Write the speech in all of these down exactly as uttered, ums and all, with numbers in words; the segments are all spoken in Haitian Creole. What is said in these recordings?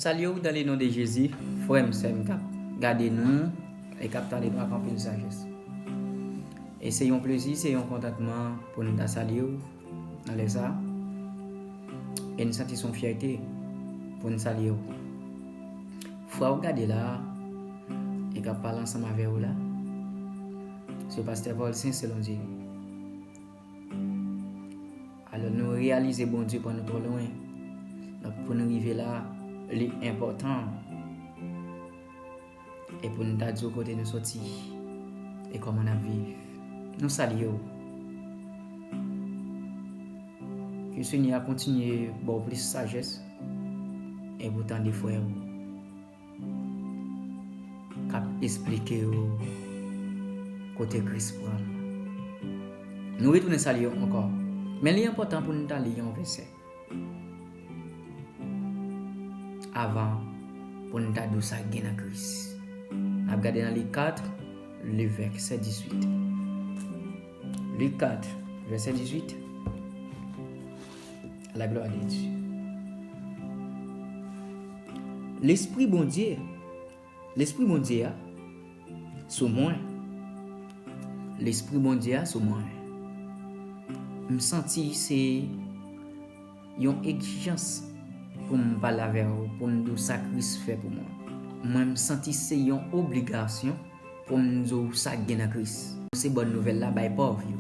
Salye w dans le nom de Jésus, frè m, sè m k ap gade nou e k ap tande nou ak anpil sajès. E se yon plezi, se yon kontantman pou n ta salye w nan lè sa a. E n santi se yon fyète pou n salye w. Frè w gade la e k ap pale ansanm avè w la, se pastè Paulcin Selondie. Alò, nou reyalize Bondye pran nou twò lwen. Donk, pou nou rive la, li enpòtan. E pou nou ta di w kote nou soti e kòman n ap viv. Nou salye w. Ke Senyè a kontinye ba w plis sajès e pou tande frè w k ap esplike yo kote Kris pran l. Nou retounen salye yo ankò. Men li enpòtan pou nou ta li yon vèsè avan pou nou ta di w sa k gen nan Kris. N ap gade nan Lik kat, le vèsè dizuit. Lik kat, vèsè dizuit. La gloire de Dieu. Lespri Bondye, Lespri Bondye a sou mwen. Lespri Bondye a sou mwen. M santi se yon egzijans pou m pale avè w, pou m di w sa Kris fè pou mwen. Mwen, m santi se yon obligasyon pou m di w sa k gen nan Kris. Se bòn nouvèl la bay pòv yo.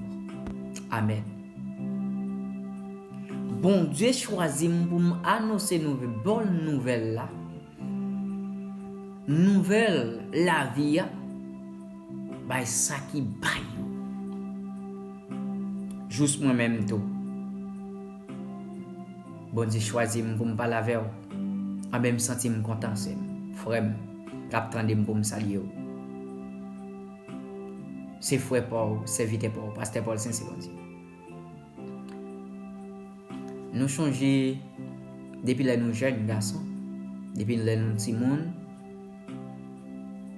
Amèn. Bondye chwazi m pou m anonse nouve-, bòn nouvèl la, nouvèl lavi a, bay sa ki bay yo. Jous mwen menm tou. Bondye chwazi m pou m pale avè w. Anben, m santi m kontan, sè m, frè m, k ap tande m pou m salye w. Se frè pa w, sèvitè pa w, pastè Paulcin Selondie. Nou chonje depi lè nou jèn gason, depi lè nou timoun,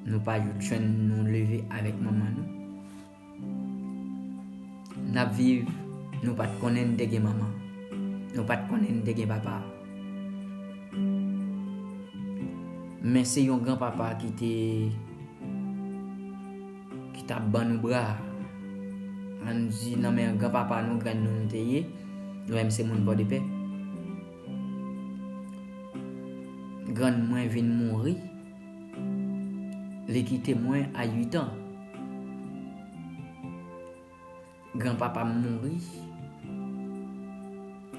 nou pa jwenn nou leve avèk manman nou. N ap viv, nou pa t konnen n te gen manman. Nou pa t konnen n te gen papa. Men se yon granpapa ki te, ki t ap ban nou bra. Ann di nan men granpapa nou, grann nou nou te ye. Nou menm se moun Pòdepè. Grann mwen vin mouri. Li kite mwen a uit an. Granpapa m mouri.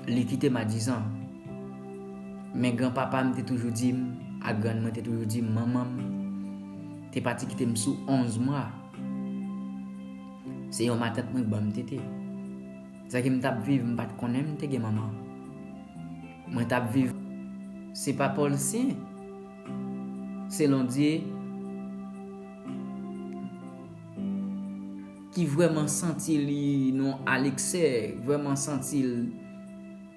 Li kite m a diz an. Men granpapa m te toujou di m, ak grann mwen te toujou di m, manman m te pati kite m sou onz mwa. Se yon matant mwen k ban m tete. Sa ki m t ap viv, m pa t konnen m te gen manman. Mwen t ap viv, se pa Paulcin Selondie ki vrèman santi li nan alèksè, vrèman santi l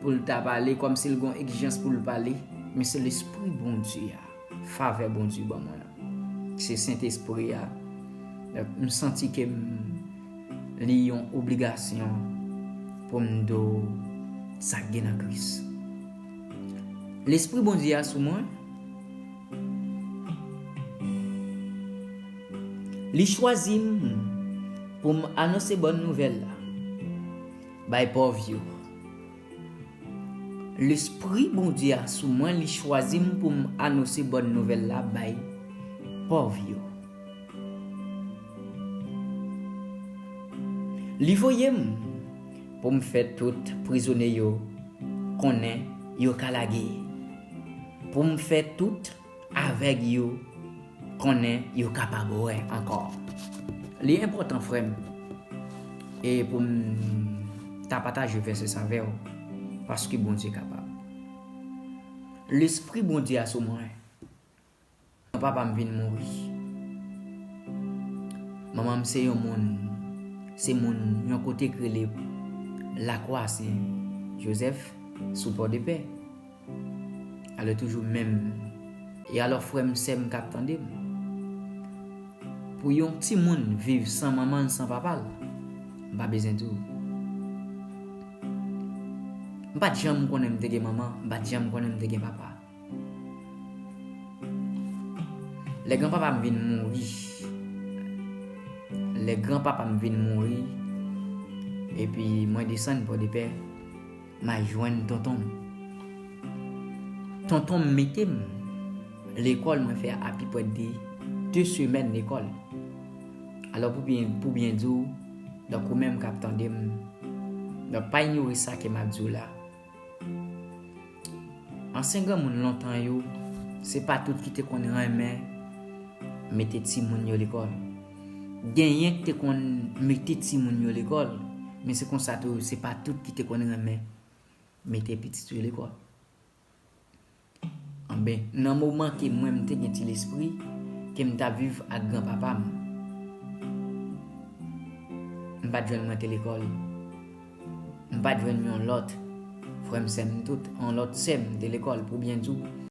pou l ta pale, kòmsi l gen egzijans pou l pale, men se Lespri Bondye a, favè Bondye ban mwen an. Se Sentespri a. Donk, m santi ke m, li yon obligasyon pou m di w sa k gen nan Kris. Lespri Bondye a sou mwen. Li chwazi m pou m anonse bòn nouvèl la bay pòv yo. Lespri Bondye a sou mwen, li chwazi m pou m anonse bòn nouvèl la bay pòv yo. Li voye m pou m fè tout prizonye yo konnen yo ka lage, pou m fè tout avèg yo konnen yo kapab wè ankò. Li enpòtan, frè m, e pou m ta pataje vèsè sa avè w, paske Bondye kapab. Lespri Bondye a sou mwen. Papa m vin mouri. Manman m se yon moun, se moun yon kote k rele Lakwa Sen Jozèf, sou Pòdepè. Alò toujou menm. E alò, frè m, sè m k ap tande m, pou yon timoun viv san manman l, san papa l, m pa bezwen di w. M pa t janm konnen m te gen manman, m pa t janm konnen m te gen papa. Lè granpapa m vin mouri, lè granpapa m vin mouri, epi mwen desann Pòdepè, m al jwenn tonton m. Tonton m mete m lekòl, mwen fè apipwè de, de semèn lekòl. Alò, pou byen, pou byen di w, donk, ou menm k ap tande m, donk, pa inyore sa ke m ap di w la. Ansyen granmoun lontan yo, se pa tout ki te konn renmen mete timoun yo lekòl. Genyen ki te konn mete timoun yo lekòl, men se konsa tou, se pa tout ki te konn renmen mete pitit yo lekòl. Anben, nan moman ke mwen m te gen ti lespri, ke m t ap viv ak granpapa m, m pa t jwenn mwen te lekòl. M pa t jwenn yon lòt frè m, sè m tout, yon lòt sè m te lekòl, pou byen di w.